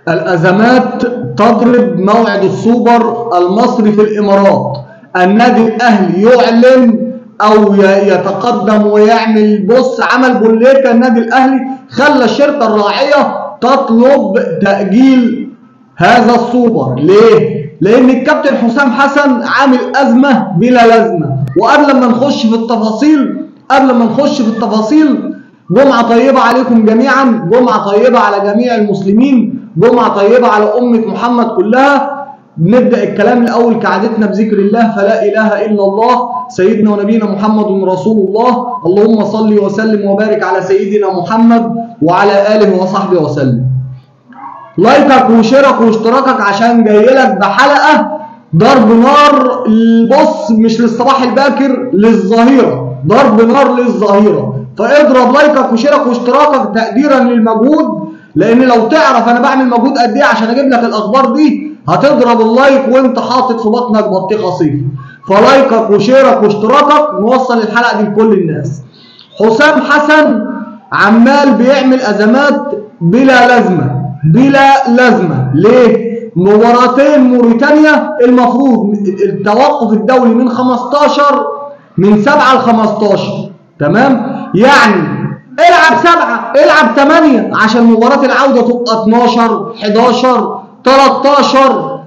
الأزمات تضرب موعد السوبر المصري في الإمارات. النادي الأهلي يعلن أو يتقدم ويعمل، بص عمل بوليكا. النادي الأهلي خلى الشركة الراعية تطلب تأجيل هذا السوبر. ليه؟ لأن الكابتن حسام حسن عامل أزمة بلا لازمة. وقبل ما نخش في التفاصيل، جمعة طيبة عليكم جميعا، جمعة طيبة على جميع المسلمين، جمعة طيبة على أمة محمد كلها. نبدأ الكلام الأول كعادتنا بذكر الله، فلا إله إلا الله سيدنا ونبينا محمد رسول الله، اللهم صل وسلم وبارك على سيدنا محمد وعلى آله وصحبه وسلم. لايكك وشيرك واشتراكك عشان جايلك بحلقة ضرب نار، بص مش للصباح الباكر، للظهيرة، ضرب نار للظهيرة. فاضرب لايكك وشيرك واشتراكك تقديرا للمجهود، لان لو تعرف انا بعمل مجهود قد ايه عشان اجيب لك الاخبار دي هتضرب ال like وانت حاطط في بطنك بطيخه صيف. فلايكك وشيرك واشتراكك نوصل الحلقة دي لكل الناس. حسام حسن عمال بيعمل ازمات بلا لازمه، بلا لازمه. ليه؟ مباراتين موريتانيا المفروض التوقف الدولي من 15، من 7 ل 15، تمام؟ يعني العب 7، العب 8 عشان مباراة العودة تبقى 12، 11، 13،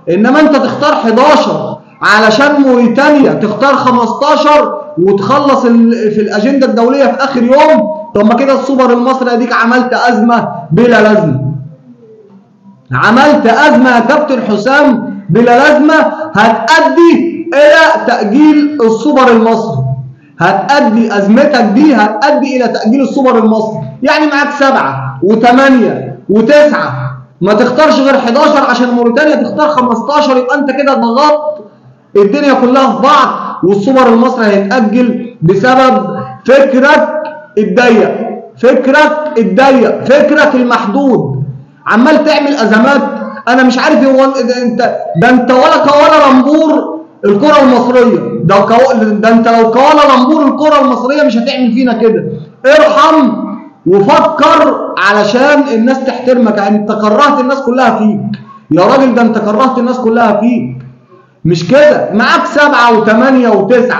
انما انت تختار 11 علشان موريتانيا تختار 15 وتخلص في الاجندة الدولية في اخر يوم. طب ما كده السوبر المصري اديك عملت ازمة بلا لازمة. عملت ازمة يا كابتن حسام بلا لازمة، هتأدي الى تأجيل السوبر المصري. هتأدي أزمتك دي هتأدي إلى تأجيل السوبر المصري. يعني معاك 7 و8 و9، ما تختارش غير 11 عشان موريتانيا تختار 15، يبقى أنت كده ضغطت الدنيا كلها في بعض، والسوبر المصري هيتأجل بسبب فكرك الضيق، فكرك الضيق، فكرك المحدود. عمال تعمل أزمات، أنا مش عارف هو أنت ده، أنت ولا كوالا الكرة المصرية، ده انت لو كوالا لامبور الكرة المصرية مش هتعمل فينا كده. ارحم وفكر علشان الناس تحترمك. يعني انت كرهت الناس كلها فيك يا راجل، ده انت كرهت الناس كلها فيك. مش كده؟ معاك 7 و8 و9،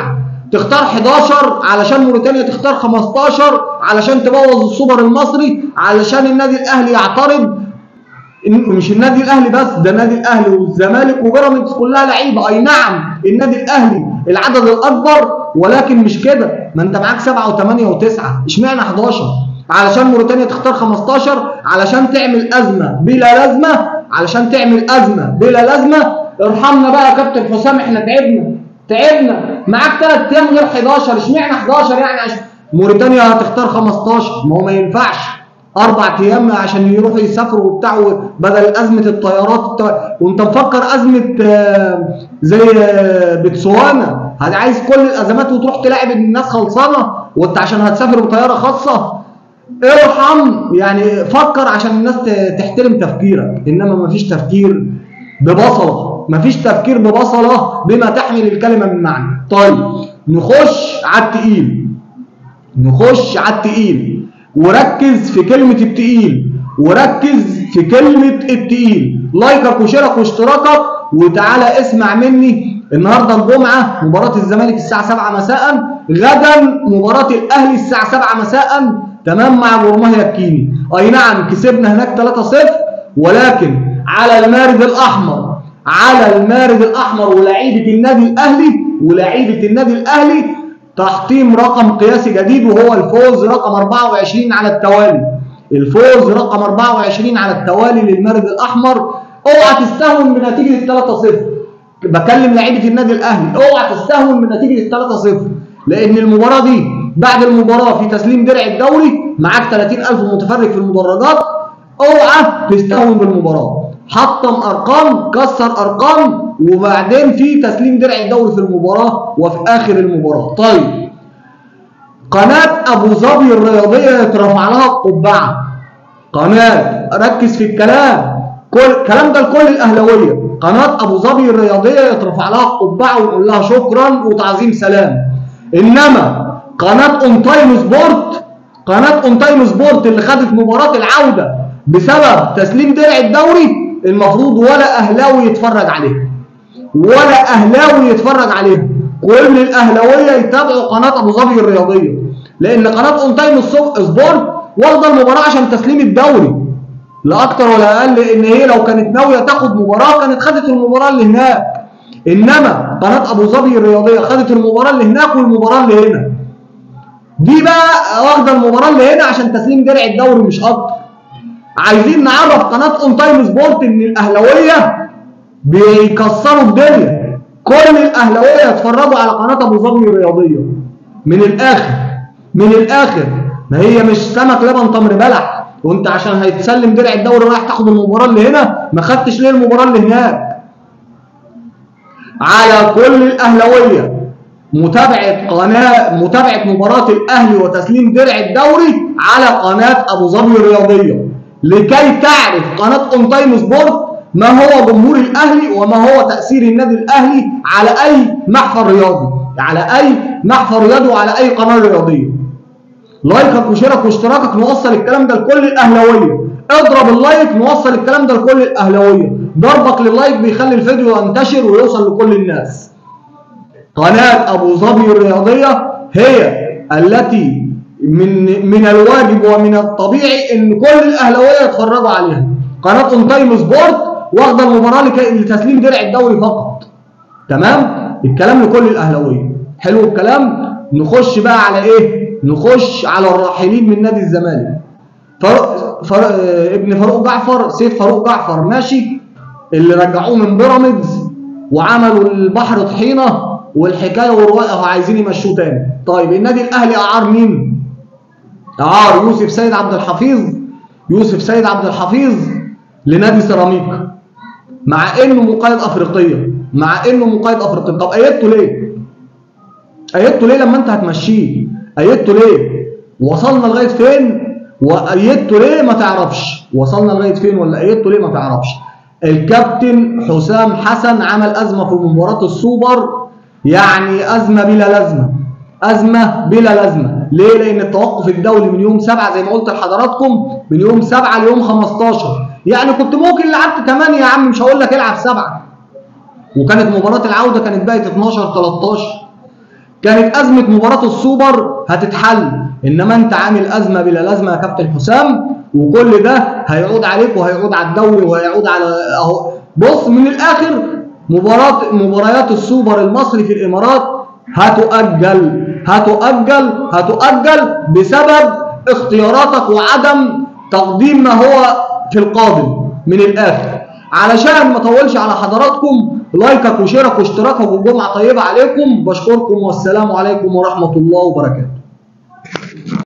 تختار 11 علشان موريتانيا تختار 15 علشان تبوظ السوبر المصري، علشان النادي الاهلي يعترض. مش النادي الاهلي بس، ده النادي الاهلي والزمالك وبيراميدز كلها لعيبة. اي نعم النادي الاهلي العدد الاكبر، ولكن مش كده. ما انت معاك 7 و8 و9، اشمعنى 11 علشان موريتانيا تختار 15 علشان تعمل ازمة بلا لازمه، علشان تعمل ازمة بلا لازمه. ارحمنا بقى يا كابتن حسام، احنا تعبنا تعبنا. معاك 3 ايام غير 11، اشمعنى 11 يعني؟ عشان موريتانيا هتختار 15، ما هو ما ينفعش 4 ايام عشان يروحوا يسافروا وبتاع، بدل ازمة الطيارات. وانت مفكر ازمة زي بتسوانا، عايز كل الازمات وتروح تلاعب الناس خلصانه، وانت عشان هتسافر بطيارة خاصة. ارحم يعني، فكر عشان الناس تحترم تفكيرك. انما مفيش تفكير ببصله، مفيش تفكير ببصله بما تحمل الكلمة من معنى. طيب نخش على التقيل، نخش على التقيل، وركز في كلمة التقيل، وركز في كلمة التقيل. لايكك وشيرك واشتراكك، وتعالى اسمع مني. النهارده الجمعة مباراة الزمالك الساعة 7 مساء، غدا مباراة الأهلي الساعة 7 مساء، تمام، مع جورماهيا الكيني. أي نعم كسبنا هناك 3-0، ولكن على المارد الأحمر، على المارد الأحمر ولاعيبة النادي الأهلي، ولاعيبة النادي الأهلي تحطيم رقم قياسي جديد، وهو الفوز رقم 24 على التوالي. الفوز رقم 24 على التوالي للمارد الاحمر. اوعى تستهون بنتيجة 3-0. بكلم لعيبة النادي الاهلي، اوعى تستهون بنتيجة 3-0، لان المباراة دي بعد المباراة في تسليم درع الدوري معاك 30,000 متفرج في المدرجات. اوعى تستهون بالمباراة. حطم ارقام، كسر ارقام، وبعدين في تسليم درع الدوري في المباراة وفي اخر المباراة. طيب قناة ابو ظبي الرياضية يترفع لها القبعة. قناة، ركز في الكلام، كل الكلام ده لكل الاهلاوية. قناة ابو ظبي الرياضية يترفع لها القبعة ونقول لها شكرا وتعظيم سلام. انما قناة اون تايم سبورت، قناة اون تايم سبورت اللي خدت مباراة العودة بسبب تسليم درع الدوري، المفروض ولا اهلاوي يتفرج عليها، ولا اهلاوي يتفرج عليها. كل الاهلاوية يتابعوا قناة ابو ظبي الرياضية، لان قناة اون تايم سبورت واخده المباراة عشان تسليم الدوري لا اكتر ولا اقل. ان هي لو كانت ناوية تاخد مباراة كانت خدت المباراة اللي هناك، انما قناة ابو ظبي الرياضية خدت المباراة اللي هناك والمباراة اللي هنا. دي بقى واخده المباراة اللي هنا عشان تسليم درع الدوري مش اكتر. عايزين نعرف قناة اون تايم سبورت ان الاهلاوية بيكسروا الدنيا، كل الاهلاوية يتفرجوا على قناة ابو ظبي الرياضية. من الاخر، من الاخر، ما هي مش سمك لبن تمر بلح، وانت عشان هيتسلم درع الدوري رايح تاخد المباراة اللي هنا، ما خدتش ليه المباراة اللي هناك؟ على كل الاهلاوية متابعه قناة، متابعه مباراة الاهلي وتسليم درع الدوري على قناة ابو ظبي الرياضية، لكي تعرف قناة اون تايم سبورت ما هو جمهور الاهلي وما هو تاثير النادي الاهلي على اي محفل رياضي، على اي محفل رياضي وعلى اي قناة رياضية. لايكك وشيرك واشتراكك نوصل الكلام ده لكل الاهلاوية، اضرب ال like نوصل الكلام ده لكل الاهلاوية، ضربك لل like بيخلي الفيديو ينتشر ويوصل لكل الناس. قناة ابو ظبي الرياضية هي التي من الواجب ومن الطبيعي ان كل الاهلاوية يتفرجوا عليها. قناة اون تايم سبورت واخده المباراة لتسليم درع الدوري فقط. تمام؟ الكلام لكل الاهلاوية. حلو الكلام؟ نخش بقى على ايه؟ نخش على الراحلين من نادي الزمالك. ابن فاروق جعفر، سيف فاروق جعفر ماشي، اللي رجعوه من بيراميدز وعملوا البحر طحينه والحكاية والرواية عايزين يمشوه تاني. طيب النادي الاهلي اعار مين؟ اعار يوسف سيد عبد الحفيظ، يوسف سيد عبد الحفيظ لنادي سيراميكا، مع انه مقيد افريقية، مع انه مقيد افريقية. طب ايدته ليه؟ ايدته ليه لما انت هتمشيه؟ ايدته ليه؟ وصلنا لغاية فين؟ وايدته ليه ما تعرفش؟ وصلنا لغاية فين ولا ايدته ليه ما تعرفش؟ الكابتن حسام حسن عمل ازمة في مباراة السوبر، يعني ازمة بلا لازمه، ازمة بلا لازمه. ليه؟ لان التوقف الدولي من يوم 7 زي ما قلت لحضراتكم، من يوم 7 ليوم 15، يعني كنت ممكن لعبت 8 يا عم، مش هقول لك العب 7. وكانت مباراة العودة كانت بقت 12 13، كانت ازمة مباراة السوبر هتتحل، انما انت عامل ازمة بلا لازمه يا كابتن حسام، وكل ده هيعود عليك وهيعود على الدوري وهيعود على اهو. بص من الاخر، مباريات السوبر المصري في الامارات هتؤجل هتؤجل هتؤجل بسبب اختياراتك وعدم تقديم ما هو في القادم. من الاخر، علشان ما اطولش على حضراتكم، لايكك وشيرك واشتراكك، وجمعه طيبة عليكم. بشكركم والسلام عليكم ورحمة الله وبركاته.